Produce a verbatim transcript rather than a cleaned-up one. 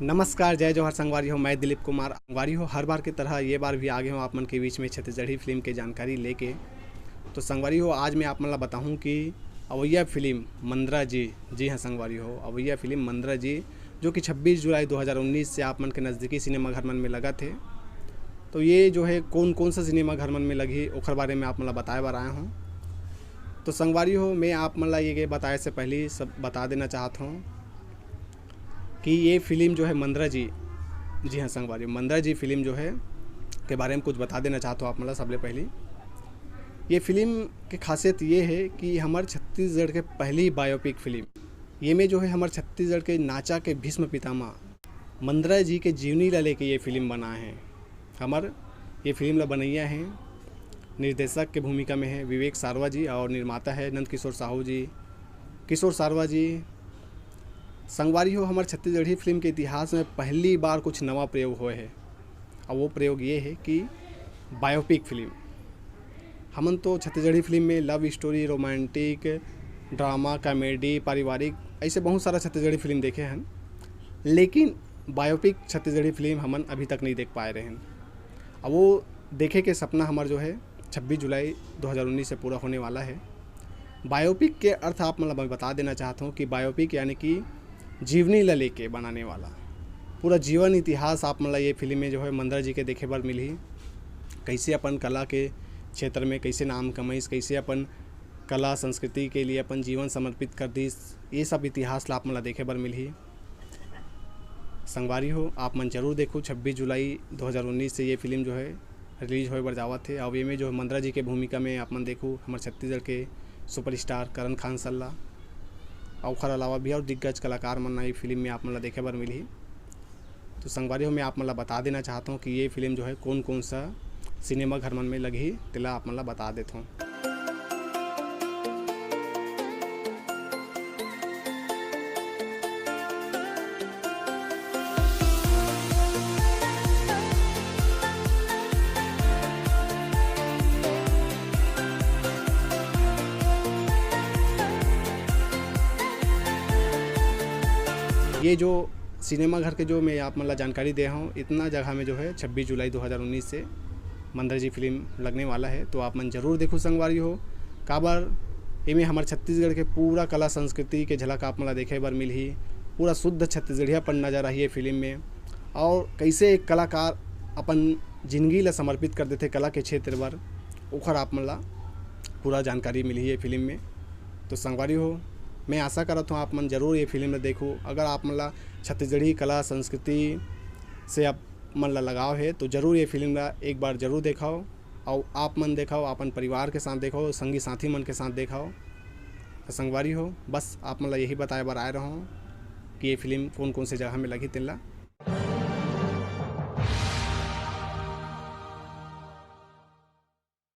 नमस्कार, जय जोहार संगवारी हो, मैं दिलीप कुमार। संगवारी हो, हर बार की तरह ये बार भी आगे हूँ आप मन के बीच में छत्तीसगढ़ी फिल्म के जानकारी लेके। तो संगवारी हो, आज मैं आप मन ला बताहूँ कि अवैया फिल्म मंदरा जी, जी हाँ संगवारी हो, अवैया फिल्म मंदरा जी, जो कि छब्बीस जुलाई दो हज़ार उन्नीस से आप मन के नज़दीकी सिनेमा घर मन में लगत हे। तो ये जो है कौन कौन सा सिनेमा घर मन में लगही, ओखर बारे में आप मन ला बताए बर आए हूँ। तो संगवारी हो, मैं आप मन ला ये बताए से पहले सब बता देना चाहत हूँ कि ये फिल्म जो है मंदरा जी, जी हाँ संगवारी, मंदरा जी फिल्म जो है के बारे में कुछ बता देना चाहत हूँ आप मन ला। सबले पहले ये फिल्म के खासियत ये है कि हमर छत्तीसगढ़ के पहली बायोपिक फिल्म, ये में जो है हमर छत्तीसगढ़ के नाचा के भीष्म पितामह मंदरा जी के जीवनी ला लेके ये फिल्म बना है। हमर ये फिल्म ला बनैया है, निर्देशक के भूमिका में है विवेक सारवा जी और निर्माता है नंद किशोर साहू जी, किशोर सारवा जी। संगवारी हो, हमर छत्तीसगढ़ी फिल्म के इतिहास में पहली बार कुछ नवा प्रयोग होए है। और वो प्रयोग ये है कि बायोपिक फिल्म। हमन तो छत्तीसगढ़ी फिल्म में लव स्टोरी, रोमांटिक, ड्रामा, कॉमेडी, पारिवारिक, ऐसे बहुत सारा छत्तीसगढ़ी फिल्म देखे हैं, लेकिन बायोपिक छत्तीसगढ़ी फिल्म हमन अभी तक नहीं देख पाए रहे हैं। अब वो देखे के सपना हमर जो है छब्बीस जुलाई दो हज़ार उन्नीस से पूरा होने वाला है। बायोपिक के अर्थ आप मतलब मैं बता देना चाहता हूँ कि बायोपिक यानी कि जीवनी ला लेके बनाने वाला, पूरा जीवन इतिहास आप मन ला ये फिल्म में जो है मंदरा जी के देखे बर मिलही। कैसे अपन कला के क्षेत्र में कैसे नाम कमाइस, कैसे अपन कला संस्कृति के लिए अपन जीवन समर्पित कर दिस, ये सब इतिहास ला आप मन ला देखे बर मिलही। संगवारी हो, आप मन जरूर देखो, छब्बीस जुलाई दो हज़ार उन्नीस से ये फिल्म जो है रिलीज होए बर जावत हे। और ये में जो है मंदरा जी के भूमिका में आप मन देखो हमर छत्तीसगढ़ के सुपरस्टार करण खान सर ला, और ओखर अलावा भी और दिग्गज कलाकार मन ये फिल्म में आप मन ला देखे बर मिलही। तो संगवारी हो, मैं आप मन ला बता देना चाहता हूँ कि ये फिल्म जो है कौन कौन सा सिनेमा घर मन में लगही, तेला आप मन ला बता देता हूँ। ये जो सिनेमा घर के जो मैं आप मन ला जानकारी दे हूँ, इतना जगह में जो है छब्बीस जुलाई दो हज़ार उन्नीस से मंदर जी फिल्म लगने वाला है, तो आप मन जरूर देखो संगवारी हो। काबर एमे हमर छत्तीसगढ़ के पूरा कला संस्कृति के झलक आप मन ला देखे बर मिलही। पूरा शुद्ध छत्तीसगढ़ियापन नजर आही ये फिल्म में, और कैसे एक कलाकार अपन जिंदगी ला समर्पित कर देथे कला के क्षेत्र बर, ओखर आप मन ला पूरा जानकारी मिलही ये फिल्म में। तो संगवारी हो, मैं आशा करत हूँ आप मन जरूर ये फिल्म ला देखो। अगर आप मन ला छत्तीसगढ़ी कला संस्कृति से आप मन ला लगाव है, तो जरूर ये फिल्म ला एक बार जरूर देखाओ, और आप मन देखाओ, अपन परिवार के साथ देखाओ, संगी साथी मन के साथ देखाओ। तो संगवारी हो, बस आप मन ला यही बताए बर आए रहूँ कि ये फिल्म कौन कौन से जगह में लगही तेन ला।